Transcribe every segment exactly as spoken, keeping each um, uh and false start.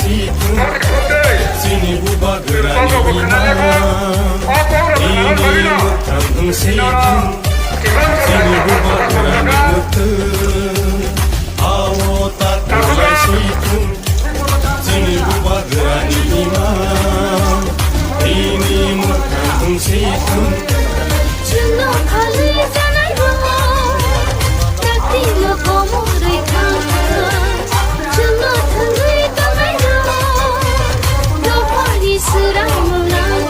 Chini bubagrani imang, ini mwthang wng si thung. Chini bubagrani mwthang, ao ta kwlai si thung. Chini bubagrani imang, ini mwthang wng si thung. Chwngno khalwi chanai rw, taktino komorwi thang. Chwngno thangwi tongnai rw, dophani swrang nang.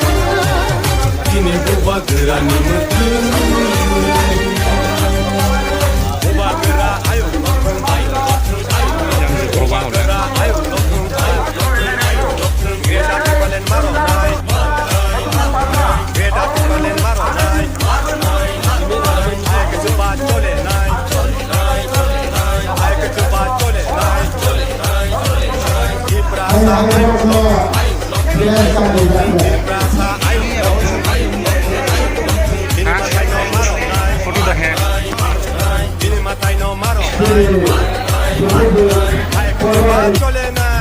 Chini bubagrani mwthang. Bubagra ayuk, ayuk, ayuk, ayuk. Bubagra ayuk, ayuk, ayuk, ayuk. Geta kipalen maro nai. Geta kipalen maro nai. Ai khe chuba chole nai. Ai khe chuba chole nai. Tiprasa ayuk. Tiprasa ayuk. Ini matai no maro nai. Photo da hai. Ini matai no maro nai. Hai, chuba chole nai.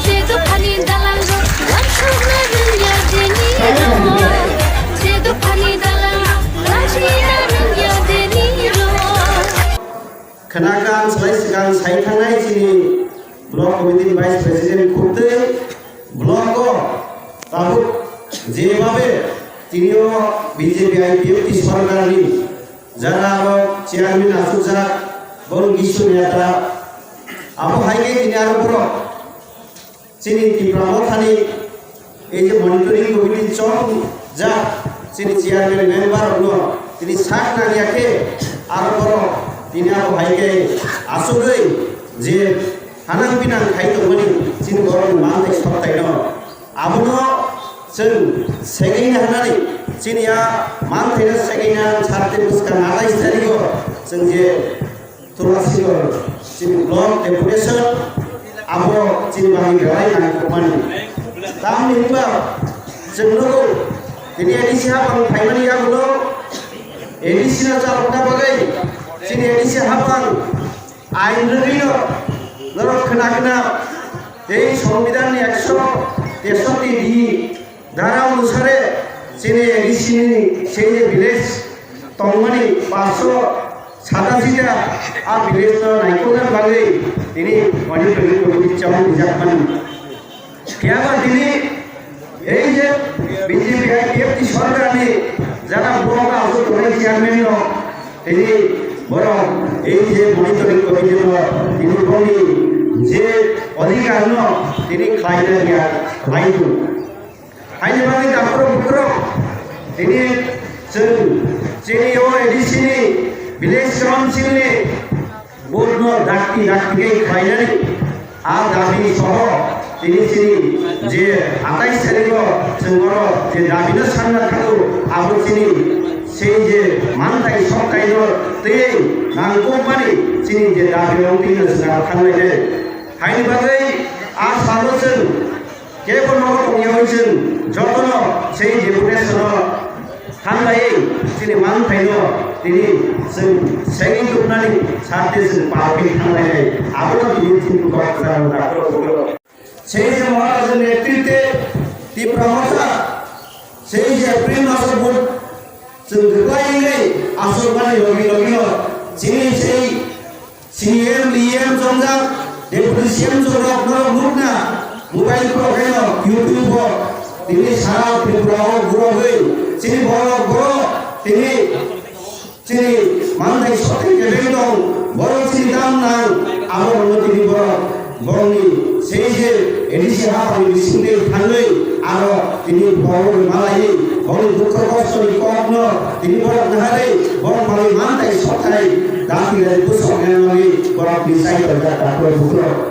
Che dophani dalangrok, wansukna rwya jeni rok. Che dophani dalangrok, wansukna rwya jeni rok. Khwnakan swlai swkang sai thangnai chini Block Committee ni Vice President khubtwi block o tabuk jebabe tini o B J P I P F T sorkar ni jara aro chairman achukjak, borok gisu neta, abo hai khe tini aro borok chini Tipra Mothani ei je monitoring committee chongjak chini chairman member rokno tini sak nangya khe aro borok tini abo hai khe asugwi je hanang binang khai tongmani chini borokni manthai soktaino abono chwng segwina hwnani chini a manthaino segwina sakte bwskang atais tarigo chwng je Tulasiganj chini block deputation abo chini bagwi belai nangkukmani. Tamni hwnba chwng nugo tini A D C hapang phaimani yagulo A D C no chalokna bagwi chini A D C hapang ain rwgwino norok khwna khwna tei Songbidanni ekso tesoti D dhara onusare chini A D C ni sei je village tongmani paanch sho satashi ta a village no naikokna bagwi tini monitoring committee chong rijakmani. Phiya ba tini ei je B J P I P F T sorkar ni jara block o tongnai chairman no tini borok ei je monitoring committee no tini boni je odhikar no tini khlaina ya khlai. Haini bagwi takhurok bukhurok tini chwng chini o A D C ni village council ni board no dakti dakti khe khlainani a dabi soho tini chini je atais tarikh o chwng oro je dabi no sanna thango abo chini sei je manthai soktai no tei nangkukmani chini je dabi rok twi no chwng aro thanglainai. Haini bagwi a salo chwng Kebo nogo tongyawi chwng jotono sei deputation-o thanglaiwi chini manthaino tini chwng segwi tubunani sarte chwng palphi thanglainai. Abono tini chini kok kwcharo dakhoro tubungo. Sei je Maharaj ni netritwe Tipra Motha sei je April maso vote chwng kwplai wngwi aswk mani logi logino chini sei C M, E M chongjak, Deputy C M chongjak, norok nukna mobile phoro khaino YouTube o tini sara Tripura o gurogwi chini borok borok tini chini manthai sothai kebeng tong borok chini dam nang abo rokno tini borok borokni sei je A D C hapani bisingtwi thangwi aro tini borokni malaiwi borokni dukho kostoni kokno tini borok naharwi borok manwi manthai sothai dam twi bwswk nangwi borokni sai tongjak takhuk bukhuk.